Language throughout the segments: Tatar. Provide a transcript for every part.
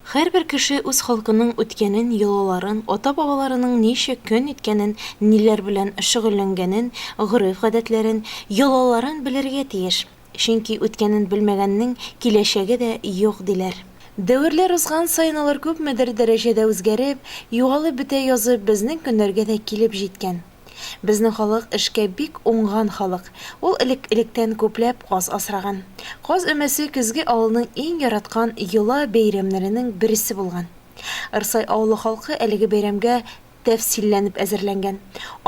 Һәрбер кеше үз халкының үткәнен, йолаларын, ата-бабаларының ничек көн иткәнен, ниләр белән шөгыльләнгәнен, гореф-гадәтләрен, йолаларын белергә тиеш. Чөнки үткәнен белмәгәннең киләчәге дә юк, диләр. Дәверләр узган саен алар күпмедер дәрәҗәдә үзгәреп, югалып бетә язып, безнең көннәргә дә килеп җиткән. Безнең халык эшкә бик уңган халык. Ул элек-электән күпләп каз асраган. Каз өмәсе көзге авылның иң яраткан йола бәйрәмнәренең берсе булган. Ырсай авылы халкы әлеге бәйрәмгә тәфсилләнеп әзерләнгән.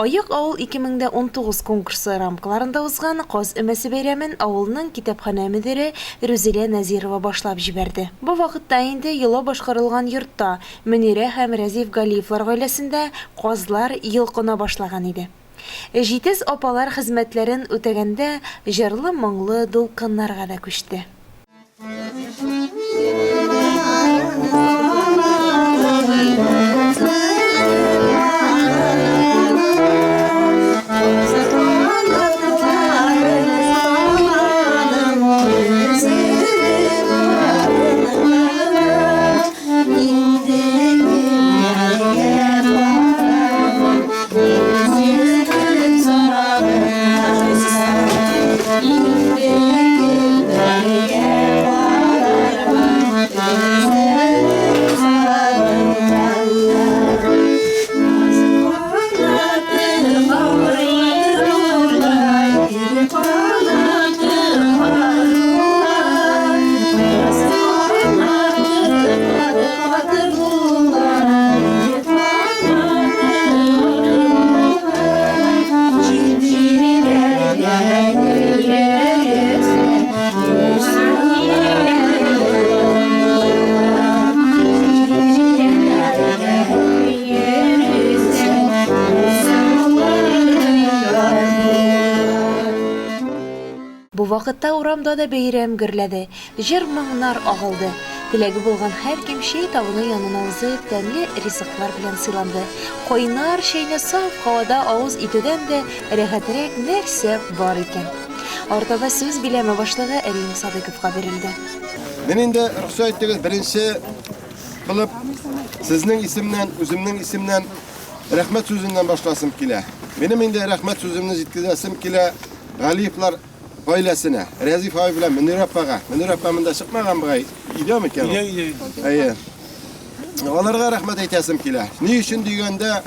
Аек авыл 2019 конкурсы рамкаларында узган Каз өмәсе бәйрәмен авылның китапханә мөдире Рүзилә Нәзирова башлап җибәрде. Бу вакытта инде йола башкарылган йортта, Мөнирә һәм Рәзиф Галиевлар гаиләсендә казлар йолкына башлаган иде. Җитез апалар хезмәтләрен үтәгәндә җырлы-моңлы дулкыннарга да күчте. Бу вакытта урамда да бәйрәм гөрләде, җыр-моңнар агылды. Теләге булган һәркем чәй табыны янына узып, тәмле ризыклар белән сыйланды. Кайнар чәйне саф һавада авыз итүдән дә рәхәтрәк нәрсә бар икән? Артаба сүз биләмә башлыгы Рим Садыйковка бирелде. Мин инде, рөхсәт итегез, беренче булып сезнең исемнән, үземнең исемнән рәхмәт сүзеннән башласым килә. Минем инде рәхмәт сүземне җиткезәсем килә Галиевлар гаиләсенә, Рәзиф абый белән Мөнирә апага. Мөнирә апа монда чыкмаган бугай, өйдә микән ул? Өйдә, өйдә. Әйе. Аларга рәхмәт әйтәсем килә. Ни өчен дигәндә,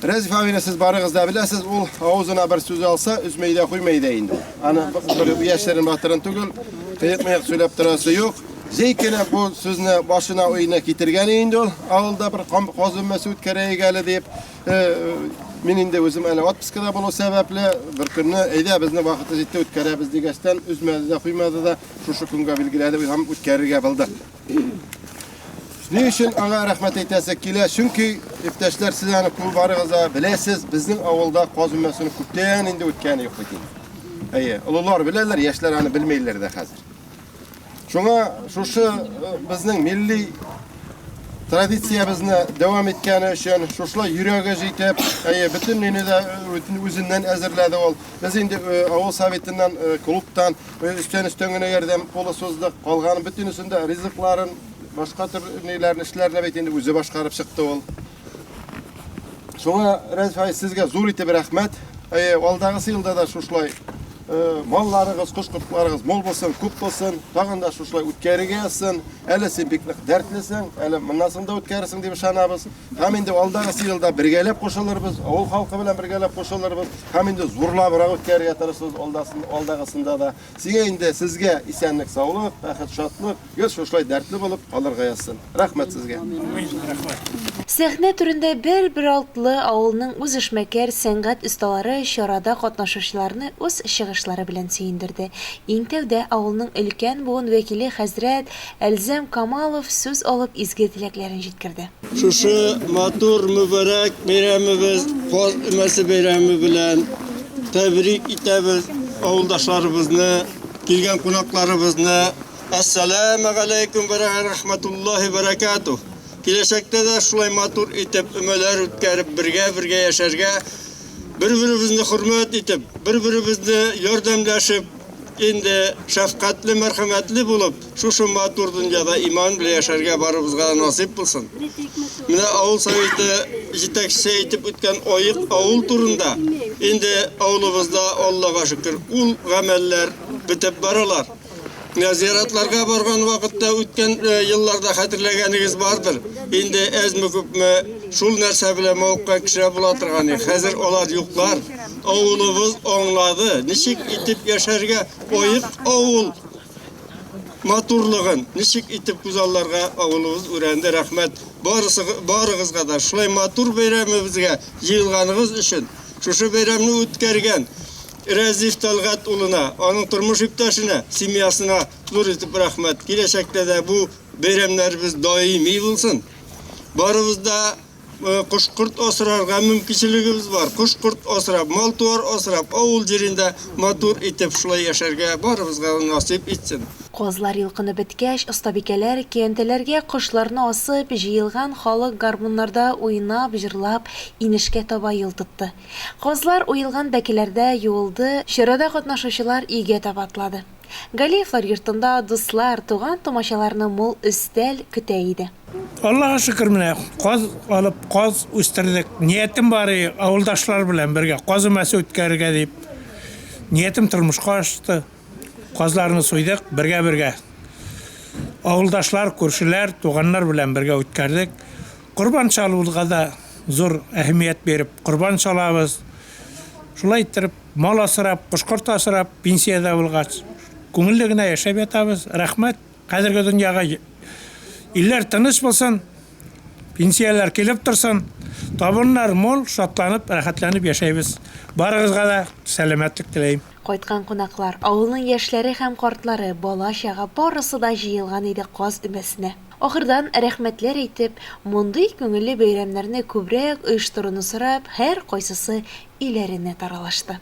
Рәзиф абыйны сез барыгыз да беләсез, ул авызына бер сүз алса, өзмәй дә куймай да инде. Аны бер яшерен батырын түгел, кыек-мыек сөйләп торасы юк. Җәй көне бу сүзне башына уена китергән инде ул, авылда бер каз өмәсе үткәрәйек әле дип. Мин инде үзем әле отпускада булу сәбәпле, бер көнне, әйдә, безнең вакыты җитте, үткәрәбез дигәчтән, өзмәде дә, куймады да, шушы көнгә билгеләде һәм үткәрергә булдык. Ни өчен аңа рәхмәт әйтәсе килә? Чөнки, иптәшләр, сез аны күп барыгыз да беләсез, безнең авылда каз өмәсен күптән инде үткәне юк бит инде. Әйе, олылар беләләр, яшьләр аны белмәйләр дә хәзер. Шуңа шушы э, безнең милли традициябезне дәвам иткәне өчен, шушылай йөрәге җитеп, әйе, бөтен мине дә э, үзеннән әзерләде ул. Без инде э, авыл советыннан, клубтан өстән-өстән генә ярдәм кулы суздык. Калган бөтенесен дә ризыкларын, башка төр ниләрне, эшләрне бит инде үзе башкарып чыкты ул. Шуңа Рәзиф абый, сезгә зур итеп рәхмәт. Әйе, алдагысы елда да шушылай э, малларыгыз, кош-кортларыгыз мул булсын, күп булсын, тагын да шушылай үткәрергә язсын. Әле син бик нык дәртлесең, әле моннан соң да үткәрерсең дип ышанабыз. Һәм инде алдагысы елда бергәләп кушылырбыз, авыл халкы белән бергәләп кушылырбыз. Һәм инде зурлабрак үткәрергә тырышырбыз алдасын, алдагысында да. Сиңа инде, сезгә исәнлек, саулык, бәхет, шатлык, гел шушылай дәртле булып калырга язсын. Рәхмәт сезгә. Рәхмәт. Сәхнә түрендә бер-бер артлы авылның үзешмәкәр сәнгать осталары чарада катнашучыларны үз чыгышлары белән сөендерде. Иң тәүдә авылның өлкән буын вәкиле хәзрәт Әлзәм Камалов сүз алып изге теләкләрен җиткерде. Шушы матур мөбарәк бәйрәмебез, Каз өмәсе бәйрәме белән тәбрик итәбез авылдашларыбызны, килгән кунакларыбызны. Әссәләмегаләйкүм вә рәхмәтуллаһи бәрәкәтүһ. Киләчәктә дә шулай матур итеп өмәләр үткәреп, бергә-бергә яшәргә, бер-беребезне хөрмәт итеп, бер-беребезне ярдәмләшеп, Инде шәфкатьле, мәрхәмәтле булып, шушы матур дөньяда иман белән яшәргә барыбызга да насыйп булсын. Менә авыл советы җитәкчесе әйтеп үткән аек авыл турында. Инде авылыбызда, Аллага шөкер, ул гамәлләр бетеп баралар. Менә зиратларга барган вакытта үткән э, елларда хәтерләгәнегез бардыр. Инде әзме-күпме шул нәрсә белән мавыккан кешеләр була торган. Хәзер алар юклар. Авылыбыз аңлады, ничек итеп яшәргә, аек авыл матурлыгын ничек итеп күзалларга авылыбыз үрәнде. Рәхмәт барысы, барыгызга да шулай матур бәйрәмебезгә җыелганыгыз өчен. Шушы бәйрәмне үткәргән Рәзиф Тәлгать улына, аның тормыш иптәшенә, семьясына зур итеп рәхмәт. Киләчәктә дә бу бәйрәмнәребез даими булсын. Барыбыз да кош-корт асрарга мөмкинчелегебез бар. Кош-корт асрап, мал-туар асрап, авыл җирендә матур итеп шулай яшәргә барыбызга да насыйп итсен. Казлар йолкынып беткәч, остабикәләр көянтәләргә кошларны асып, җыелган халык гармуннарда уйнап, җырлап, инешкә таба юл тотты. Казлар уелган бәкеләрдә юылды, чарада катнашучылар өйгә таба атлады. Галиевлар йортында дуслар, туган-тумачаларны мул өстәл көтә иде. Аллага шөкер, менә каз алып, каз үстердек. Ниятем бар и, авылдашлар белән бергә каз өмәсе үткәрергә дип. Ниятем тормышка ашты. Казларны суйдык, бергә-бергә. Авылдашлар, күршеләр, туганнар белән бергә үткәрдек. Корбан чалуга да зур әһәмият биреп, корбан чалабыз. Шулай иттереп, мал асрап, кош-корт асрап, пенсиядә булгач, күңелле генә яшәп ятабыз. Рәхмәт, хәзерге дөньяга илләр тыныч булсын, пенсияләр килеп торсын, табыннар мул, шатланып, рәхәтләнеп яшәйбез. Барыгызга да сәламәтлек теләйм. Кайткан кунаклар, авылның яшьләре һәм картлары, бала-чага, барысы да җыелган иде каз өмәсенә. Ахырдан рәхмәтләр әйтеп, мондый күңелле бәйрәмнәрне күбрәк оештыруны сорап, һәркайсысы өйләренә таралышты.